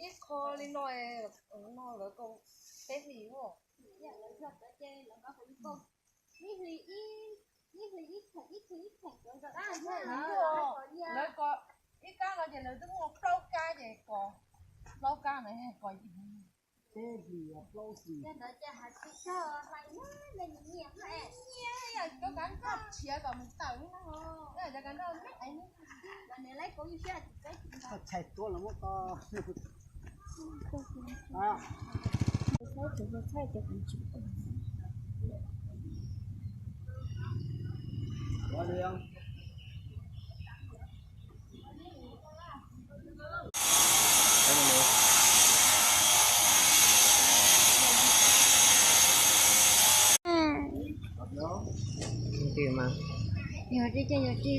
Ib qho li no, no lawv kaus peb hlis. Ib hlis ib, ib hlis ib theem, ib hlis ib theem. Lawv kaus ib kab no ces lawv twb muaj plaub kab ces kaus plaub kab na, kaus peb hlis plaub hlis. Cov kav nroj tshiav kom mus tawm no, cov kav nroj txhais tuab los muab ko. Yuav ris ces yuav ris,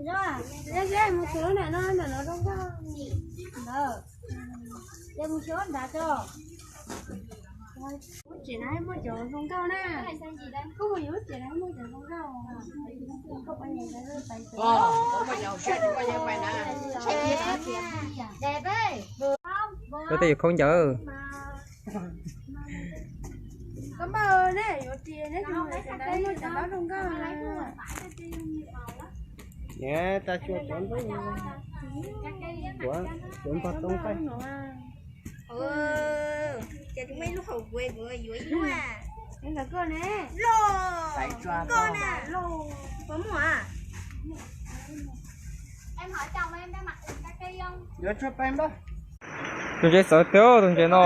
koj hais cas hais li. Mus txog lub ntawm no, ntawm no zoo nkauj ntawd. Ces mus xyuas nrad tso. Lub tsev no muaj cov zoo nkauj na. Koj mus yuav lub tsev no muaj cov zoo nkauj. Koj tej yus khaub ncaws. Koj npawg ne, yuav ris ne, muaj cov ntaub zoo nkauj. Niam, tas tsuas cov ntaub, cov npog toob qaij. Ces tus muaj ib lub hauv kuv, kuv yuav ib lub. Ntawm koj ne. Los, koj na, los, puas muaj? Yuav tshuaj peeb npab. Tus ntses txawv tiag, tus ntses no.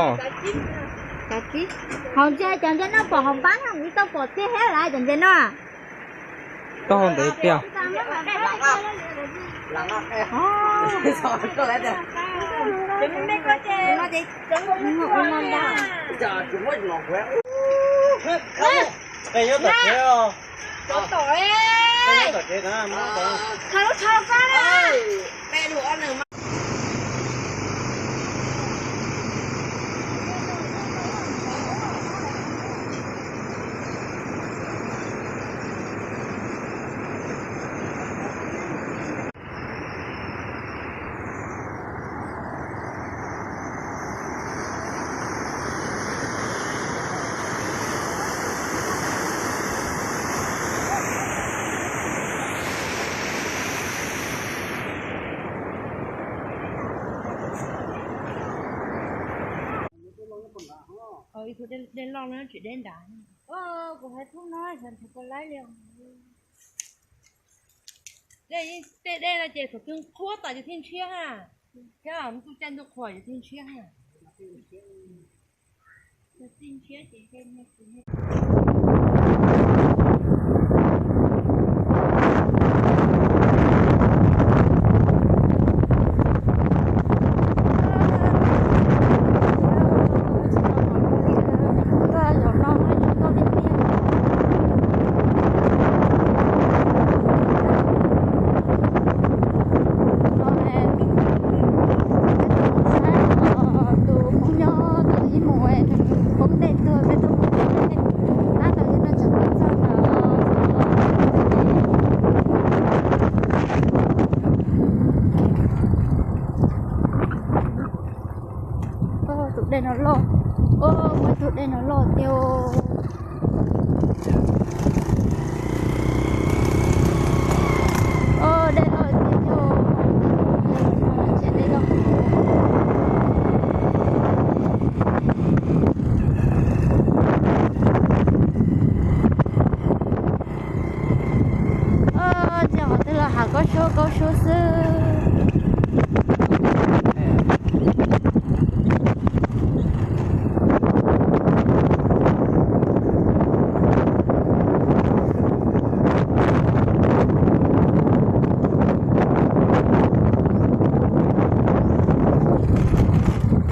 Hauv ntses, cov ntses no pom hauv npab no, kuv tau pom tiag thiab lawm cov ntses no. Taub hau ntev tiag. Tus dej loj no tsis deb nrad. Kuv hais thub no xyov nrhiav puas laib li. Tej dej no ces thaum twg qhuav tas ces thiaj ntshiab ha. Thiab mus tus caij ntuj qhuav ces thiaj ntshiab ha. Tus dej no loj, muaj ib tug dej no loj tiag. Dej loj tiag, dej loj. Ntsia qhov twg los hav kaub suab kaub suab xwb.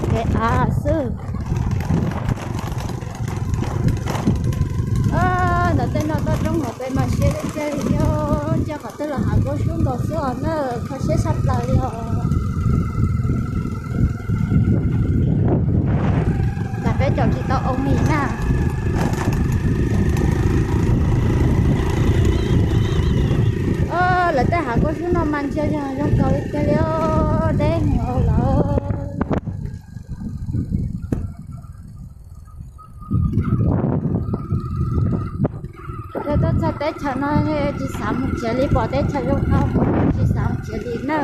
Kev av xwb. Ntawm tej no toj roob hauv pes mas siab tiag tiag li thiab, ntsia qhov twg los hav kaub suab nkaus. Xwb os na, kho siab tshaj plaws li os. Cas peb caum tsis tau ua mis na. Lawv tej hav kub xub no mas ntsia zoo zoo nkaus li tiag li os, deb heev lawm. Yog tuaj txog teb chaws no tsis xav mus tsev li, pom teb chaws zoo no tsis xav mus tsev li na.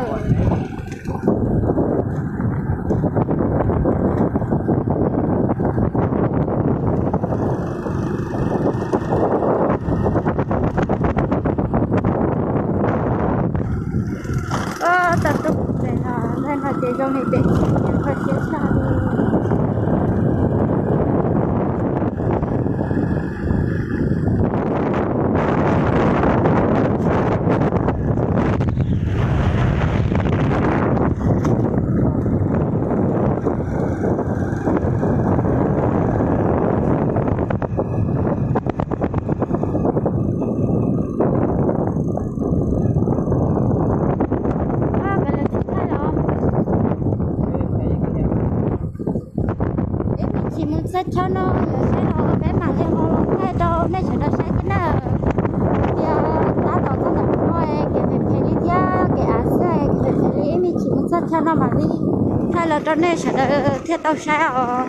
Tau tuaj pem no, no ces zoo li pem tsev, kho siab tshaj li. Ib me ntsis mus txog chaw no lawm saib los peb mam li ho los thaij rau nej sawv daws saib thiab na. Tias tab tom txog ntawm no es kev phem phem li thiab kev av xwb es kev phem phem li, ib me ntsis mus txog chaw no mam li thaij los rau nej sawv daws thiaj tau saib os.